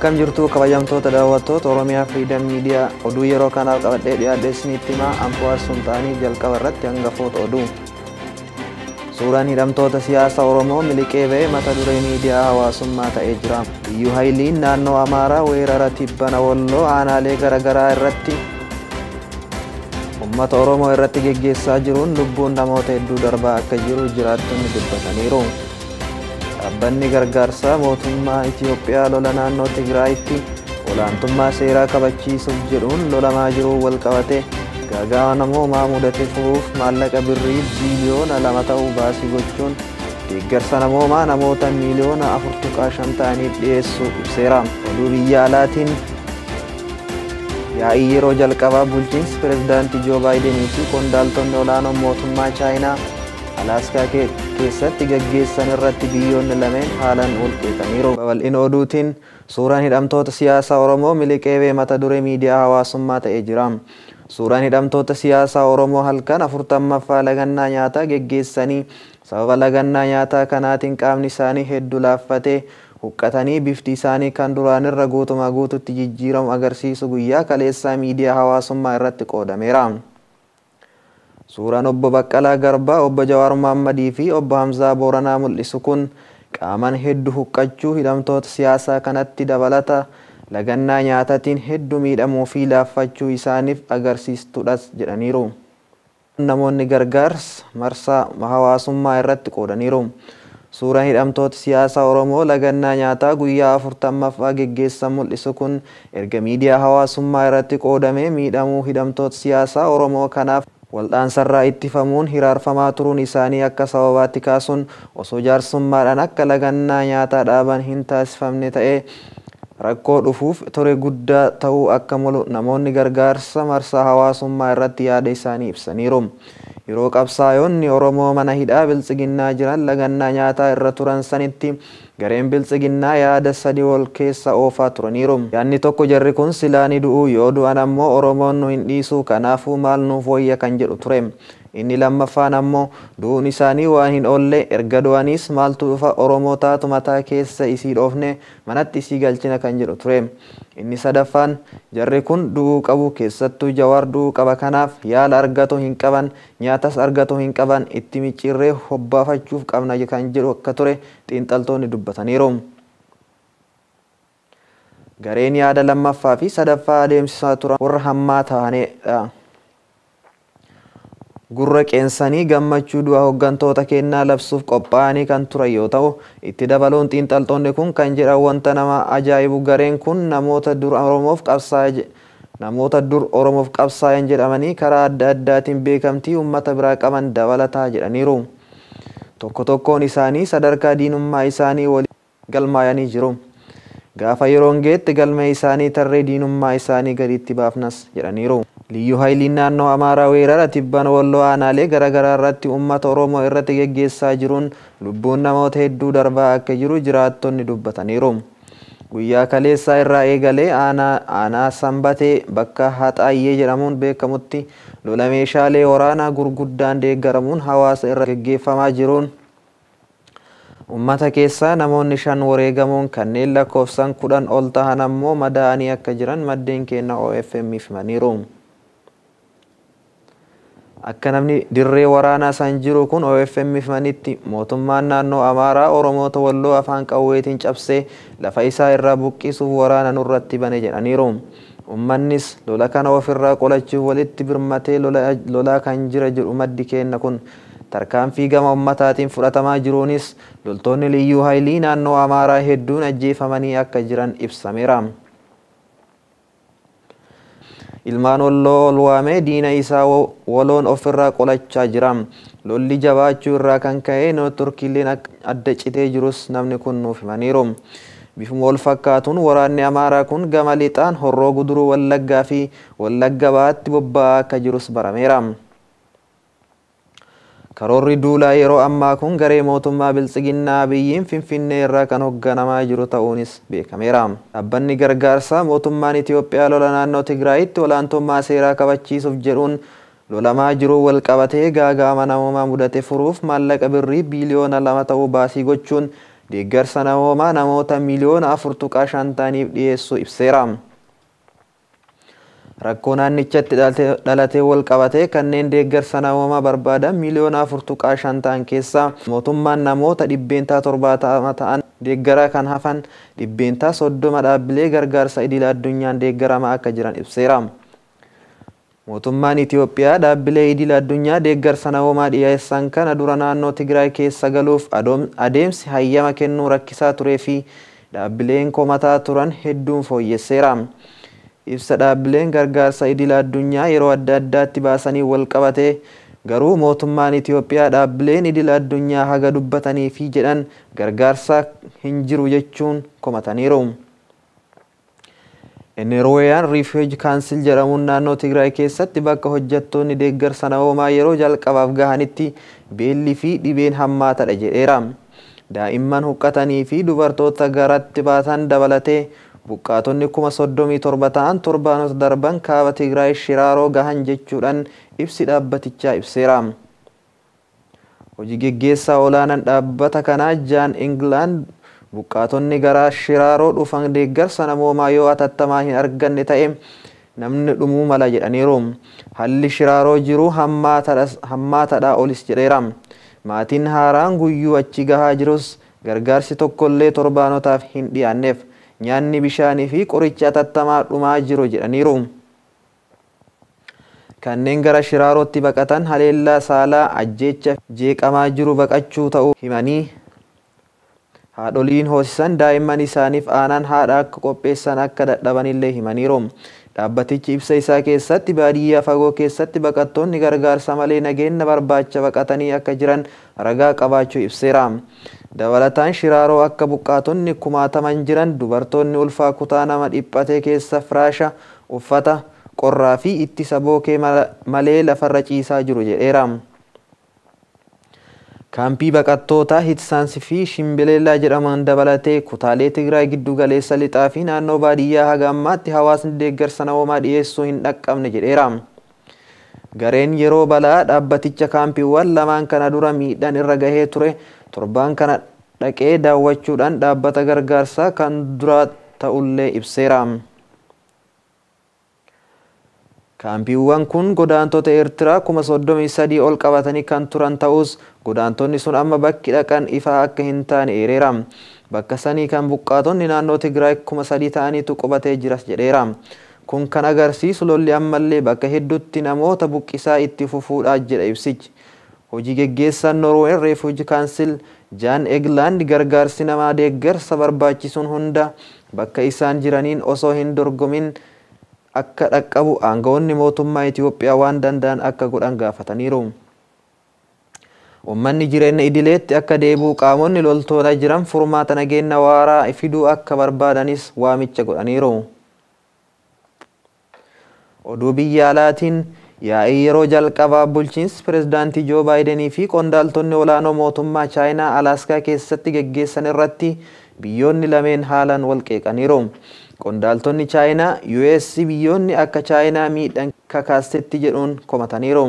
Akkam jirtu kabajamtoota daawwattoota Oromiyaa Freedom Media oduu yeroo kanaaf qabadhee dhiyaadhe isinitti himaa Anfuwaar Sultaanii jalqaba irratti hangafoota oduu. Suuraan hidhamtoota siyaasaa Oromoo miliqee ba'e mata duree miidiyaa hawaasummaa ta'ee jira. Liyyuu Haayiliin naannoo Amaaraa weerara tibbana Walloo aanaalee garaagaraa irratti uummata Oromoo irratti geggeessaa jiruun lubbuun namoota hedduu darbaa akka jiru jiraattonni dubbataniiru. Dhaabbanni gargaarsaa mootummaa Itiyoophiyaa lola naannoo Tigraayitti olaantummaa seeraa kabachiisuuf jedhuun lolamaa jiruun wal qabate gaaga'ama namoomaa mudate furuuf maallaqa birrii biiliyoona 2 ta'uu baasii gochuun deeggarsa namoomaa namoota miiliyoona 4.5 ta'aniif dhiyeessuu ibseera. Oduu biyya alaatiin yaa'ii yeroo jalqabaa bulchiinsi pirezidaantii Joo Baayidenii fi qondaaltonni olaanoon mootummaa Chaayinaa Alaaskaa keessatti gaggeessan irratti biyyoonni lameen haalaan wal qeeqaniiru. Babal'ina oduutiin suuraan hidhamtoota siyaasaa Oromoo miliqee ba'e mata duree miidiyaa hawaasummaa ta'ee jira. Suuraan hidhamtoota siyaasaa Oromoo halkan 40ffaa lagannaa nyaataa geggeessanii sababa lagannaa nyaataa kanaatiin qaamni isaanii hedduu laaffatee huqqatanii bifti isaanii kan duraanirra guutumaa guututti jijjiiramu agarsiisu guyyaa kaleessaa miidiyaa hawaasummaa irratti qoodameera. Suuraan obbo Baqqalaa Garbaa, obbo Jawaar Mohammadii fi obbo Hamzaa Booranaa mul'isu kun qaaman hedduu huqqachuu hidhamtoota siyaasaa kanatti dabalata lagannaa nyaataatiin hedduu miidhamuu fi laaffachuu isaaniif agarsiistuudhas jedhaniiru. Namoonni gargaarsa marsaa hawaasummaa irratti qoodaniiru. Suuraan hidhamtoota siyaasaa Oromoo lagannaa nyaataa guyyaa 40ffaa geggeessan mul'isu kun erga miidiyaa hawaasummaa irratti qoodamee miidhamuu hidhamtoota siyaasaa Oromoo kanaaf waldhaansarraa ittifamuun hiraarfamaa turuun isaanii akka sababaatti kaasuun osoo jaarsummaadhaan akka lagannaa nyaataa dhaaban hin taasifamne ta'ee rakkoo dhufuuf ture guddaa ta'uu akka malu namoonni gargaarsa marsaa hawaasummaa irratti yaada isaanii ibsaniiru. Yeroo qabsaa'onni Oromoo mana hidhaa biltsiginnaa jiran lagannaa nyaataa irra turan sanitti gareen biltsiginnaa yaada sadi wal keessa oofaa turaniiru. Yaadni tokko jarri kun silaa ni du'u, yoo du'an ammoo Oromoon nu hin dhiisu, kanaafuu maal nuuf wayya kan jedhu ture. Inni lammaffaan ammoo du'uun isaanii waan hin oolle, erga du'aniis maaltu dhufa Oromoo taatu mataa keessa isii dhoofne manatti isii galchina kan jedhu ture. Inni sadaffaan jarri kun du'uu qabu, keessattuu Jawaar du'uu qaba, kanaaf yaala argatu hin qaban, nyaatas argatu hin qaban, itti micciirree hobbaafachuuf qabna kan jedhu akka ture xiinxaltoonni dubbataniiru. Gareen yaada lammaffaa fi sadaffaa adeemsisaa turan warra hammaa ta'anidha. Gurra qeensanii gammachuu du'a hooggantoota kennaa labsuuf qophaa'anii kan turan yoo ta'u, itti dabaluun xiinxaltoonni kun kan jedhan wanta nama ajaa'ibu gareen kun namoota dur Oromoof qabsaa'an jedhamanii karaa adda addaatiin beekamtii uummata biraa qaban dabalataa jedhaniiru. Tokko tokkoon isaanii sadarkaa diinummaa isaanii waliin galmaayanii jiru. Gaafa yeroon geette galmee isaanii tarree diinummaa isaanii gaditti baafnas jedhaniiru. Liyyuu Haayiliin naannoo Amaaraa weerara tibbana Walloo aanaalee garaagaraa irratti uummata Oromoo irratti geggeessaa jiruun lubbuun namoota hedduu darbaa akka jiru jiraattonni dubbataniiru. Guyyaa kaleessaa irraa eegalee aanaa Sanbatee bakka Haxaayyee jedhamuun beekamutti lola meeshaalee waraanaa gurguddaan deeggaramuun hawaasa irra geggeeffamaa jiruun uummata keessaa namoonni 5 wareegamuun kanneen lakkoofsaan 10 ol ta'an ammoo madaa'anii akka jiran maddeen keenya OFM himaniiru. Akka namni dirree waraanaa san jiru kun OFM himanitti mootummaan naannoo Amaaraa Oromoota Walloo afaan qawweetiin cabsee lafa isaa irraa buqqisuuf waraana nurratti bane jedhaniiru. Uummannis lola kana ofirraa qolachuuf walitti birmatee lolaa kan jira jedhu maddi keenya kun tarkaanfii gama uummataatiin fudhatamaa jiruunis loltoonni Liyyuu Haayilii naannoo Amaaraa hedduun ajjeefamanii akka jiran ibsameera. Ilmaan Walloo ol waamee diina isaa waloon ofirraa qolachaa jira. Lolli jabaachuu irraa kan ka'e Turkiileen adda citee jirus namni kun nuuf himaniiru. Bifuma wal fakkaatuun waraanni Amaaraa kun gama lixaan Horroo Guduruu Wallaggaa fi Wallagga Bahaatti bobba'aa akka jirus barameera. Karoorri duulaa yeroo ammaa kun garee mootummaa biltsiginnaa Abiyyiin Finfinnee irraa kan hoogganamaa jiru ta'uunis beekameera. Dhaabbanni gargaarsaa mootummaan Itiyoophiyaa lola naannoo Tigraayitti olaantummaa seeraa kabachiisuuf jedhuun lolamaa jiru wal qabatee gaaga'ama namoomaa mudate furuuf maallaqa birrii biiliyoona 2 ta'uu baasii gochuun deeggarsa namoomaa namoota miliyoona 4.5 ta'aniif dhiyeessuu ibseera. Rakkoo naannichatti dhalatee wal qabatee kanneen deeggarsa namoomaa barbaadan miliyoona 4.5 ta'an keessaa mootummaan namoota 70% ta'an deeggaraa kan hafan 30% dhaabbilee gargaarsa idil addunyaan deeggaramaa akka jiran ibseera. Mootummaan Itoophiyaa dhaabbilee idil addunyaa deeggarsa namoomaa dhiyeessan kana dura naannoo Tigraay keessa galuuf adeemsi hayyama kennuu rakkisaa turee fi dhaabbileen komataa turan hedduun fooyyesseera. Ibsa dhaabbileen gargaarsa idil addunyaa yeroo adda addaatti baasanii wal qabate garuu mootummaan Itoophiyaa dhaabbileen idil addunyaa haga dubbatanii fi jedhan gargaarsa hin jiru jechuun komataniiru. Norweeyaan Refugee Council jedhamuun naannoo Tigraay keessatti bakka hojjettoonni deeggarsa namoomaa yeroo jalqabaaf gahanitti beelli fi dhibeen hammaatadha jedheera. Daa'imman huqqatanii fi dubartoota garatti baatan dabalatee buqqaatonni 37,000 ta'an torbaanota darban kaaba Tigraay Shiraaroo gahan jechuudhaan ibsi dhaabbatichaa ibseera. Hojii geggeessaa olaanaan dhaabbata kanaa Jaan Ingilaand buqqaatonni gara Shiraaroo dhufan deeggarsa namoomaa yoo atattamaa hin arganne ta'e namni dhumuu mala jedhaniiru. Haalli Shiraaroo jiru hammaataadha olis jedheera. Maatiin haaraan guyyuu achi gahaa jirus gargaarsi tokkollee torbaanotaaf hin dhiyaanneef. Nyaanni bishaanii fi qoricha atattamaa dhumaa jiru jedhaniiru. Kanneen gara Shiraarootti baqatan haleellaa saalaa ajjeecha jeeqamaa jiru baqachuu ta'uu himanii haadholiin hoosisan daa'imman isaaniif aanan haadha akka qopheessan akka dadhabanillee himaniiru. Dhaabbatichi ibsa isaa keessatti baadiyyaa fagoo keessatti baqattoonni gargaarsa malee nageenya barbaacha baqatanii akka jiran ragaa qabaachuu ibseera. Dabalataan Shiraaroo akka buqqaatonni kumaataman jiran dubartoonni ulfaa kutaa nama dhiphate keessa firaasha, uffata, qorraa fi ittisa bookee malee lafarra ciisaa jiru jedheera. Kaampii baqattootaa Hitsaans fi Shimbileellaa jedhaman dabalatee kutaalee Tigraay giddu galeessa lixaa fi naannoo baadiyyaa haga ammaatti hawaasni deeggarsa namoomaa dhiyeessuu hin dhaqqabne jedheera. Gareen yeroo balaa dhaabbaticha kaampiiwwan lamaan kana dura miidhaan irra gahee ture torbaan kana dhaqee daawwachuudhaan dhaabbata gargaarsaa kan dura ta'ullee ibseera. Kaampiiwwan kun godaantota Eertiraa 33,000 ol qabatanii kan turan ta'us godaantonni sun amma bakki dhaqan ifaa akka hin taane eereera. Bakka sanii kan buqqaatonni naannoo Tigraay 3,000 ta'aniitu qubatee jiras jedheera. Kun kan agarsiisu lolli ammallee bakka hedduutti namoota buqqisaa itti fufuudhaa jedha ibsichi. Hojii geggeessaan Norween Refugee Council Jaan Eglaand gargaarsi namaa deeggarsa barbaachisuun hunda bakka isaan jiraniin osoo hin dorgomin akka dhaqqabu aangawoonni mootummaa Itoophiyaa waan danda'an akka godhan gaafataniiru. Uummanni jireenya idileetti akka deebi'u qaamonni loltoota jiran furmaata nageenya waaraa fiduu akka barbaadanis waamicha godhaniiru. Oduu biyya alaatiin yaa'ii yeroo jalqabaa bulchiinsi pirezidaantii Joo Baayidenii fi qondaaltonni olaanoo mootummaa Chaayinaa Alaaskaa keessatti geggeessan irratti biyyoonni lameen haalaan wal qeeqaniiru. Qondaaltonni Chaayinaa US biyyoonni akka Chaayinaa miidhan kakaasetti jedhuun komataniiru.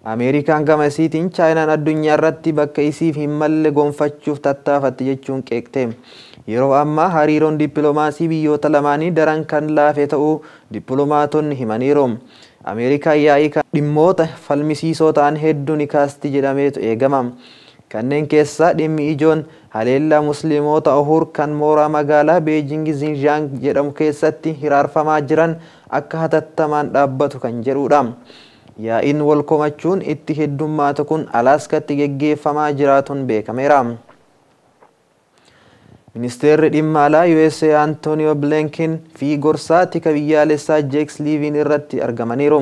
Ameerikaan gama isiitiin Chaayinaan addunyaa irratti bakka isiif hin malle gonfachuuf tattaafatti jechuun qeeqte. Yeroo ammaa hariiroon dippiloomaasii biyyoota lamaanii daran kan laafe ta'uu dippiloomaatonni himaniiru. Ameerikaan yaa'ii dhimmoota falmisiisoo ta'an hedduu ni kaasti jedhameetu eegama. Kanneen keessaa dhimmi ijoon haleellaa musliimoota Uhuur kan mooraa magaalaa Beejing Zinjaang jedhamu keessatti hiraarfamaa jiran akka hatattamaan dhaabbatu kan jedhudha. Yaa'iin wal komachuun itti heddummaatu kun Alaaskaatti geggeeffamaa jiraatuun beekameera. Ministeerri dhimma alaa USA Antonio Blinken fi gorsaa tika biyyaalessaa Jake Sullivan irratti argamaniiru.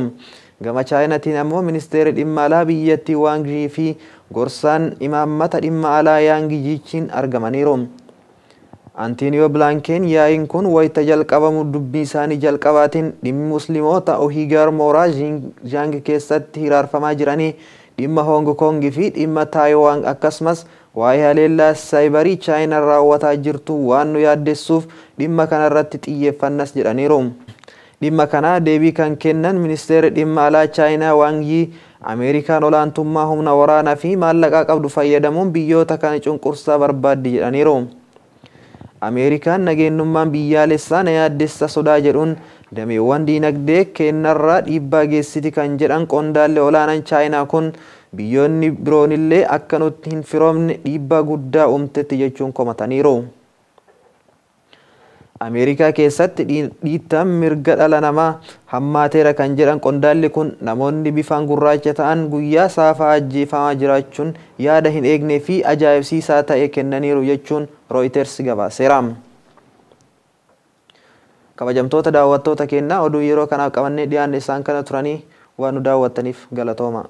Gama Chaayinaatiin ammoo ministeerri dhimma alaa biyyattii Wang Yi fi gorsaan imaammata dhimma alaa Yang Jiechiin argamaniiru. Antonio Blinken yaa'iin kun wayita jalqabamu dubbii isaanii jalqabaatiin dhimmi musliimoota Uighur mooraa Xinjiang keessatti hiraarfamaa jiranii dhimma Hong Kong fi dhimma Taayiwaan akkasumas waa'ee haleellaa saayibarii Chaayinaan raawwataa jirtu waan nu yaaddessuuf dhimma kanarratti xiyyeeffannas jedhaniiru. Dhimma kanaa deebii kan kennan ministeerri dhimma alaa Chaayinaa Waang Yii, Ameerikaan olaantummaa humna waraanaa fi maallaqaa qabdu fayyadamuun biyyoota kana cunqursaa barbaaddi jedhaniiru. Ameerikaan nageenyummaan biyyaalessaa na yaaddessa sodaa jedhuun dameewwan diinagdee keenyarraa dhiibbaa geessiti kan jedhan qondaalli olaanaan Chaayinaa kun, biyyoonni biroonillee akka nutti hin firoomne dhiibbaa guddaa uumtetti jechuun komataniiru. Ameerikaa keessatti dhiittaan mirga dhala namaa hammaateera kan jedhan qondaalli kun, namoonni bifaan gurraacha ta'an guyyaa saafaa ajjeefamaa jiraachuun yaada hin eegnee fi ajaa'ibsiisaa ta'e kennaniiru jechuun Reuters gabaaseera. Kabajamtoota daawwattoota keenyaa, oduu yeroo kanaaf qabannee dhiyaanne isaan kana turanii, waan nu daawwattaniif galatooma.